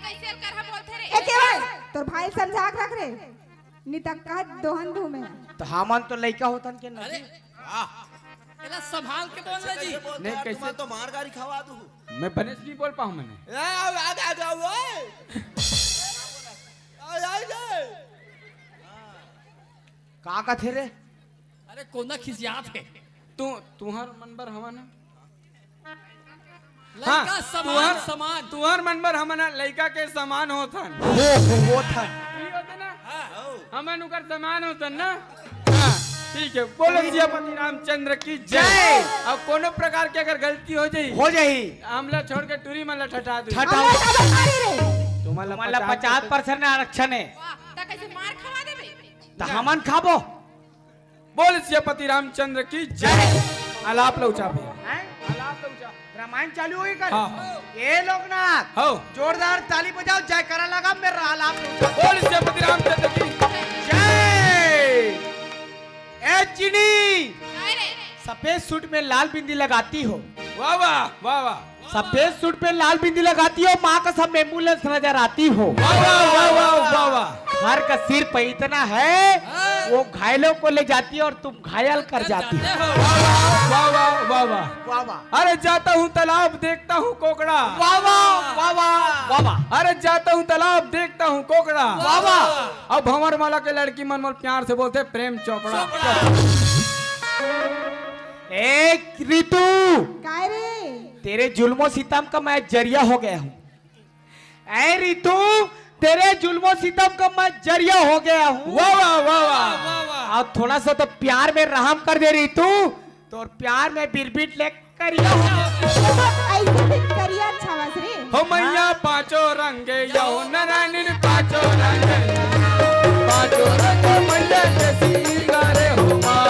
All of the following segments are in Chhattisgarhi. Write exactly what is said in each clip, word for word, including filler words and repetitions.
कइसे करहा बोलथे रे? ए केवल, तोर भाई ल समझा के रख रे। नितक्का दोहन धूमे। त हमन तो लइका होथन के अरे, नहीं। एला संभाल के बोल ना जी। नहीं, कैसे? तो मार गारी खवा दू। मैं बने से नहीं बोल पाऊँ मैंने। ए, आ, आ, आ, आ, ओए। आ, आ, आ। का कथे रे? अरे, कोना खिसियात हे। तू, तुहर मन बर हवा ना? लइका हाँ, समान, तुहर, समान। तुहर मन बर हमन ह लइका के समान होथन। हो, हो, होथन। ई होथे ना? हाँ। हमन उकर समान होथन ना? हाँ, ठीक है। बोलो सियापति रामचंद्र की जय। जय। अब कोनो प्रकार के अगर गलती हो जाही, हो जाही। हमला छोड़ के टूरी मन ला ठठा दू। ठठा हमला दू। काबर मारे रे? तुम्हारा तुम्हारा पचास पचास percent आरक्षण है। वाह, त कैसे मार खवा देबे? त हमन खाबो। बोल सियापति रामचंद्र की जय। जय। आलाप लौचा भैया। हैं? आलाप लौचा। रामायण चालू होई कर? हाँ, हाँ। ए लोकनाथ, हाँ। जोरदार ताली बजाओ, जयकारा लगा, मेरा आलाप लौचा। बोल सियापति रामचंद्र की जय। ए चीनी, काय रे? सफेद सूट में लाल बिंदी लगाती हो। वाह, वाह, वाह, वाह। सफेद सूट पे लाल बिंदी लगाती हो, माँ कसम ambulance नजर आती हो। वाह, वाह, वाह, वाह, वाह, वाह। हर का सिर पे इतना है, हाँ। वो घायलों को ले जाती है और तुम घायल कर जाती हो। वाह, वाह, वाह, वाह, वाह। वाह, वाह। अरे जाता हूँ तालाब, देखता हूँ कोकड़ा। वाह, वाह, वाह, वाह, वाह, वाह। अरे जाता हूँ तालाब, देखता हूँ कोकड़ा। वाह, वाह। अब भंवर माला के लड़की मन मोला प्यार से बोलथे प्रेम चोपड़ा। चोपड़ा। ए रितु, काय रे? तेरे जुल्मों सितम का मैं जरिया हो गया हूँ। ए रितु, तेरे जुल्मों सितम का मैं जरिया हो गया हूँ। वाह, वाह, वाह, वाह। वाह, वाह। और थोड़ा सा तो प्यार में रहम कर दे रितु, तो प्यार में बिरबिट ले करिया हो गया। ऐसे भी करिया अच्छा बस रे। हो मैया हाँ। पाँचों रंग यो नारायणी पाँचों रंग, पाँचों रंग मैया के सिंगारे हो माँ।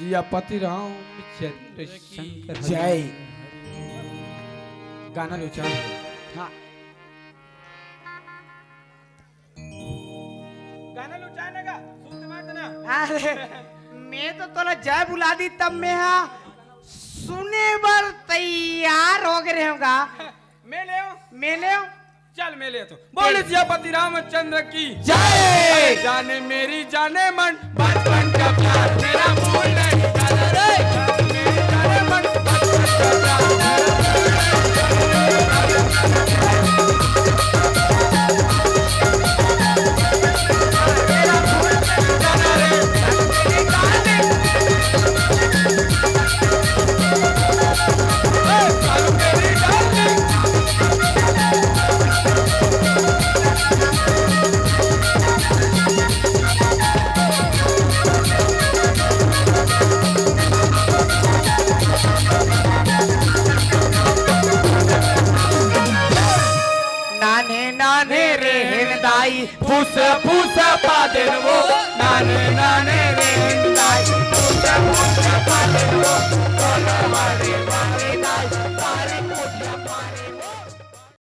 सियापति रामचंद्र शंकर हरि जय। गाना लुचा। हाँ। गाना लुचा ना गा, सुन मत ना। अरे, मैं तो तोला जय बुला दी तब मैं हा सुने बर तैयार हो गए रहूंगा। मैं ले आऊं? मैं ले आऊं? चल मैं ले तो। बोल सियापति रामचंद्र की जय। जाने मेरी जाने मन बचपन का प्यार मेरा भूल नहीं जाना रे। जाने मेरी जाने मन बचपन का प्यार। नाने नाने रे हिरदाई, फूस फूस पा देन वो। नाने नाने रे हिरदाई, फूस फूस पा देन वो। वारे वारे दाई।